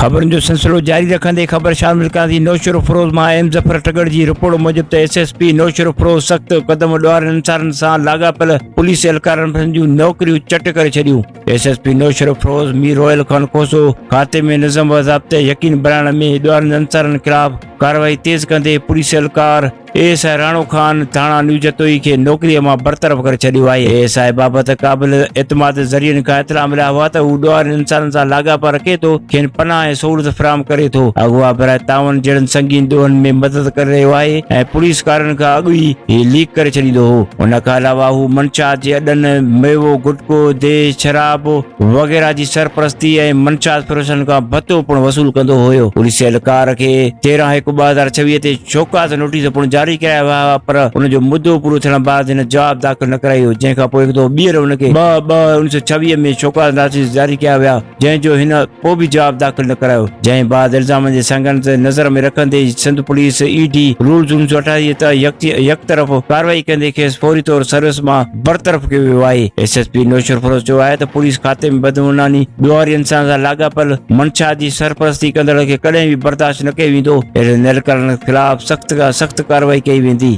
خبرن جو سلسلو جاري رکندي خبر شامل ڪيان ٿي نوشهروفروز مان ايم ظفر ٽڳڙ جي رپورٽ موجب ته ايس ايس پي نوشهروفروز سخت قدم ڏوهارين انصارن سان لاڳاپيل پوليس اهلڪارن جون نوڪريون چٽ ڪري ڇڏيون. S S P Naushahro Feroze Mir Rohel Khan Khoso کاتي ۾ نظم و ضابطي يقين بڻائڻ ۾ ڏوهارين انصارن خلاف ڪارروائي تيز ڪندي پوليس اهلڪار اي ايس I Rano Khan ٿاڻا نيو جتوئي کي نوڪريء مان برطرف ڪري ڇڏيو آهي. اي ايس I بابت قابل اعتماد ذريعن کان اطلاع مليا هئا ته هو ڏوهارين انسانن سان لاڳاپا رکي ٿو، کين پناهه ۽ سهولت فراهم ڪري ٿو، اغوا براء تعاون جهڙن سنگين ڏوهن ۾ مدد ڪري رهيو آهي ۽ پوليس ڪارن کان اڳ ئي هي ليڪ ڪري ڇڏيندو هو. ان کان علاوه هو منشيات جي اڏن، ميوو، گٽڪو، ديهه، شراب وغيره جي سرپرستي ۽ منشيات فروشن کان ڀتو پڻ وصول ڪندو هيو. پوليس اهلڪار کي 13 هڪ 2026 تي شوڪاز نوٽيس پڻ جاري ڪرايا ويا هئا پر ان جو مدو پورو ٿيڻ بعد هن جواب داخل نه ڪرايو جنهن کان پوء هڪ دفعو ٻيهر هن کي 2 2 1926 ۾ شوڪاز نوٽيس جاري ڪيا ويا جنهن جو هن پوء به جواب داخل نه ڪرايو جنهن بعد الزامن جي سنگن تي نظر ۾ رکندي Sindh police E D rules 1988 تحت يڪطرف ڪارروائي ڪندي کيس فوري طور سروس مان برطرف ڪيو ويو آهي. ايس ايس پي نوشهروفيروز چيو آهي ته پوليس کاتي ۾ بدعنواني، ڏوهارين سان لاڳاپيل منشيات جي سرپرستي ڪندڙن کي ڪڏهن به برداشت نه ڪيو ويندو، اهڙن اهلڪارن خلاف سخت کان سخت ڪارروائي ڪئي ويندي.